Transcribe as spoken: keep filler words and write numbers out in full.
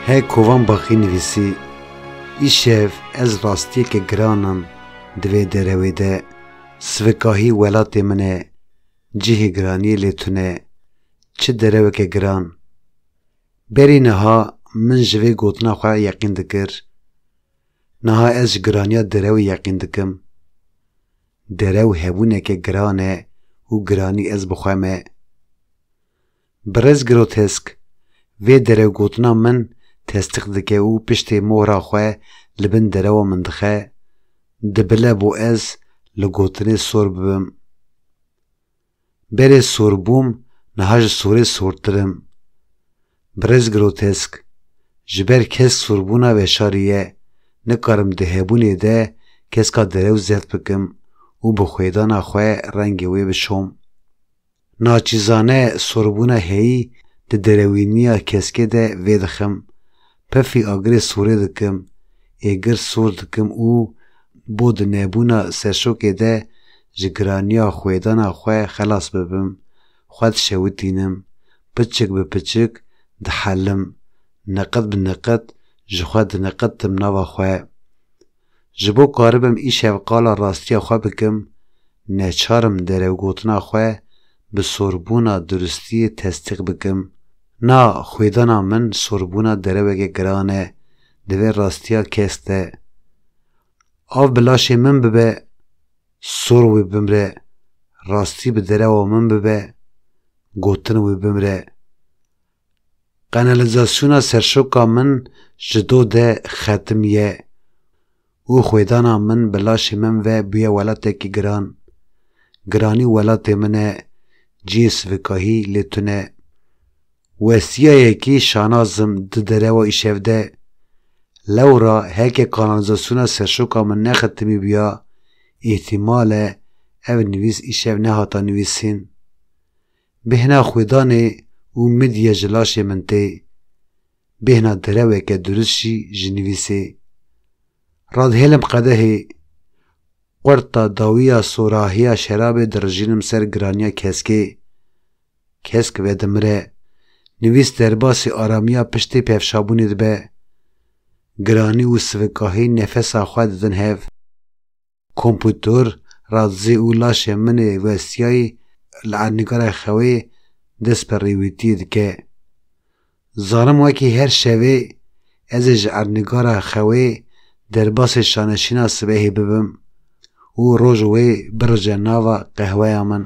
Hey Kovan Baxî nivîsî, Îşev ez rastiyeke giran im di vê derewê de. Sivikahî welatê min e, cihê giraniyê lê tune. Çi dereweke giran. Berî niha min ji vê gotina xwe yeqîn dikir. Niha ez ji giraniya derewê yeqîn dikim. Derew hebûneke giran e û giranî ez bi xwe me. Birêz Grotesk, vê derewgotina min tesdîq dike û piştê mohra xwe li bin derewa min dixe, dibile bo ez li gotinê sor bibim. Berê sor bûm, niha ji sorê sortir im. Birêz Grotesk, ji ber kesk sorbûna veşarî ye, nikarim di hebûnê de keska derew zeft bikim û bi xwêdana xwe rengê wê bişom. Naçîzane sorbûna heyî di derewîniya keskê de vêdixim. Pifî agirê sorê dikim, êgir sor dikim û bo di nebûna serşokê de ji giraniya xwêdana xwe xelas bibim, xwe dişewitînim, piçik bi piçik dihelim, niqit bi niqit ji xwe diniqitim nava xwe. Ji bo karibim îşev qala rastiya xwe bikim, neçar im derewgotina xwe bi sorbûna duristiyê tesdîq bikim. Na, xwêdana min sorbûna dereweke giran e, di vê rastiya kesk de. Av bi laşê min bibe, sor wê bimre, rastî bi derewa min bibe, gotin wê bimre. Kanalizasyona serşoka min ji do de xetimiye û xwêdana min bi laşê min ve bûye welatekî giran. Giranî welatê min e, cihê sivikahî lê tune. Westiyayekî şanaz im di derewa îşev de. Lewra heke kanalizasyona serşoka min nexetimî bûya, îhtîmal e ev nivîs îşev nehata nivîsîn. Bêhna xwêdanê û midye ji laşê min tê. Bêhna dereweke durist jî ji nivîsê. Radihêlim qedehê, qurta dawiya sorahiya şerabê dirijînim ser giraniya keskê. Kesk vedimire. Nivîs derbasî aramiya piştê pevşabûnê dibe. Giranî û sivikahî nefesa xwe didin hev. Kompûtor, radzî û laşê min ê westiyayî li ernîgara xewê dest bi rêwîtiyê dike. Zanim wekî her şevê ez ê ji ernîgara xewê derbasê şaneşîna sibehê bibim û roj wê birije nava qehweya min.